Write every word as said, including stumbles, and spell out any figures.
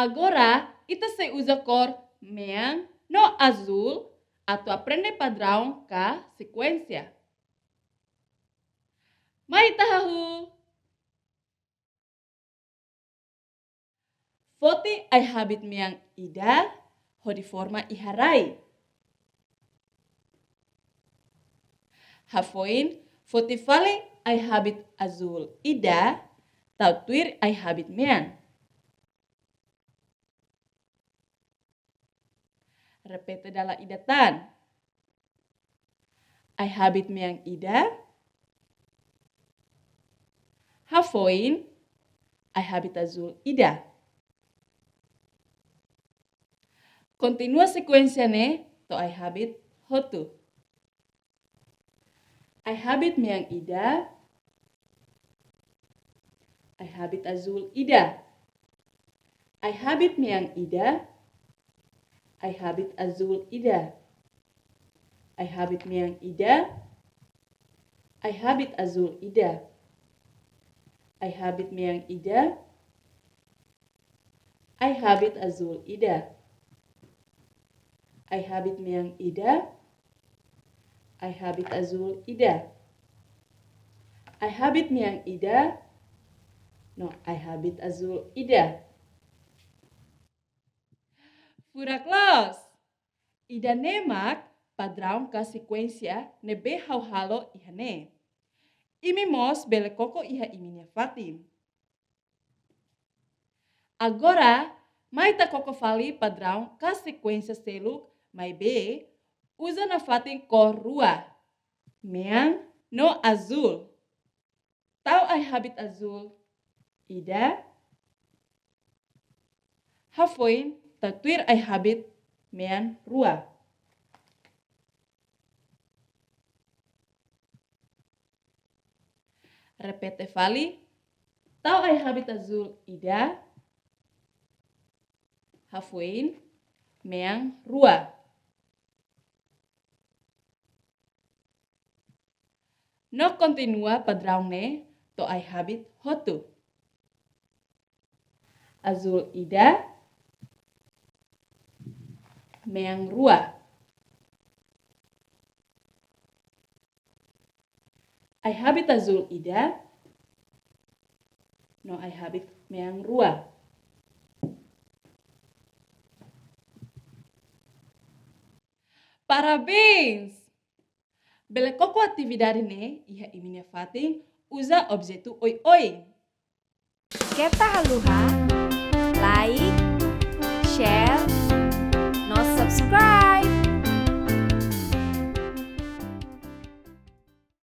Agora, ita sei uza kór mean no azúl atu aprende padraun ka sekuénsia. Mai ita hahú. Foti ai-habit mean ida hodi forma iha rai. Hafoin, foti fali ai-habit azúl ida, tau tuir ai-habit mean. Repete dala ida tan. Ai-habit mean ida. Hafoin, ai-habit azúl ida. Kontinua sekuénsia ne'e to'o ai-habit hotu. Ai-habit mean ida. Ai-habit azúl ida. Ai-habit mean ida. Ai-habit azúl ida. Ai-habit mean ida. Ai-habit azúl ida. Ai-habit mean ida. Ai-habit azúl ida. Ai-habit mean ida. Ai-habit azúl ida. Ai-habit mean ida. No ai-habit azúl ida. Furak loos. Ida-ne'e mak padraun ka sekuénsia ne'ebé ha'u halo iha ne'e. Imi mós bele koko iha imi-nia fatin. Agora, mai ita koko fali padraun ka sekuénsia seluk maibé uza nafatin kór rua, mean no azúl. Tau ai-habit azúl ida. Hafoin, tau tuir ai-habit mean rua. Repete fali. Tau ai-habit azúl ida. Hafoin, mean rua. No kontinua padraun ne'e to'o ai-habit hotu. Azúl ida, mean rua. Ai-habit azúl ida, no ai-habit mean rua. Parabéns! Bele koko atividade ne'e iha imi-nia fatin uza objetu oioin. Keta haluha